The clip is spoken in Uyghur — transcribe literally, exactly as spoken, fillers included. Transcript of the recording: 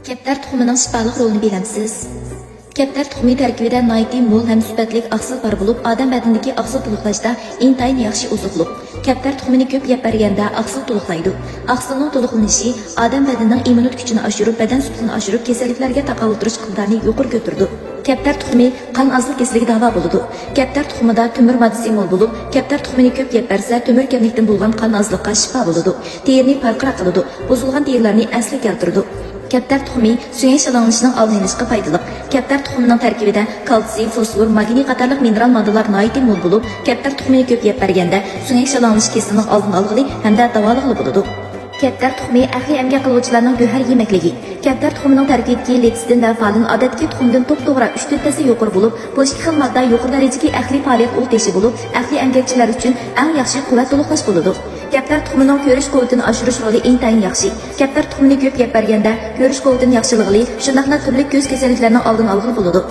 كەپتەر تۇخۇمىنىڭ شىپالىق رولىنى بىلەمسىز؟ كەپتەر تۇخۇمى تەركىبىدە ناھايىتى مول ھەم سۈپەتلىك ئاقسىل بار بولۇپ، ئادەم بەدىنىدىكى ئاقسىل تولۇقلاشتا ئىنتايىن ياخشى ئوزۇقلۇق. كەپتەر تۇخۇمىنى كۆپ يەپ بەرگەندە ئاقسىل تولۇقلايدۇ. ئاقسىلنىڭ تولۇقلىنىشى ئادەم بەدىنىنىڭ ئىممۇنىتېت كۈچىنى ئاشۇرۇپ، بەدەن سۈپىتىنى ئاشۇرۇپ، كېسەللىكلەرگە تاقابىل تۇرۇش ئىقتىدارىنى يۇقىرى كۆتۈرىدۇ. كەپتەر تۇخۇمى قان ئازلىق كېسىلىگە داۋا بولىدۇ. كەپتەر تۇخۇمىدا تۆمۈر ماددىسى مول بولۇپ، كەپتەر تۇخۇمىنى كۆپ يەپ بەرسە، تۆمۈر كەملىكتىن بولغان قان ئازلىققا شىپا بولىدۇ. تېرىنى پارقىراق قىلىدۇ. بۇزۇلغان تېرىلەرنى ئەسلىگە كەلتۈرىدۇ. كەپتەر تۇخۇمى سۆڭەك شالاڭلىشىشنىڭ ئالدىنى ئېلىشقا پايدىلىق. كەپتەر تۇخۇمىنىڭ تەركىبىدە كالتسىي، فوسفور، ماگنىي قاتارلىق مىنېرال ماددىلار ناھايىتى مول بولۇپ، كەپتەر تۇخۇمىنى كۆپ يەپ بەرگەندە سۆڭەك شالاڭلىشىش كېسىلىنىڭ ئالدىنى ئالغىلى ھەمدە داۋالىغىلى بولىدۇ. كەپتەر تۇخۇمى ئەقلىي ئەمگەك قىلغۇچىلارنىڭ گۆھەر يېمەكلىكى. كەپتەر تۇخۇمىنىڭ تەركىبىدىكى لېتسىتىن ۋە فالىن ئادەتتىكى تۇخۇمدىن توپتوغرا ئۈچ تۆت ھەسسە يۇقىرى بولۇپ، بۇ ئىككى خىل ماددا يۇقىرى دەرىجىدىكى ئەقلىي پائالىيەت ئۇل تېشى بولۇپ، ئەقلىي ئەمگەكچىلەر ئۈچۈن ئەڭ ياخشى قۇۋۋەت تولۇقلاش بولىدۇ. كەپتەر تۇخۇمىنىڭ كۆرۈش قۇۋۋىتىنى ئاشۇرۇش رولى ئىنتايىن ياخشى. كەپتەر تۇخۇمىنى كۆپ يەپ بەرگەندە كۆرۈش قۇۋۋىتىنى ياخشىلىغىلى، شۇنداقلا تۈرلۈك كۆز كېسەللىكلەرنىڭ ئالدىنى ئالغىلى بولىدۇ.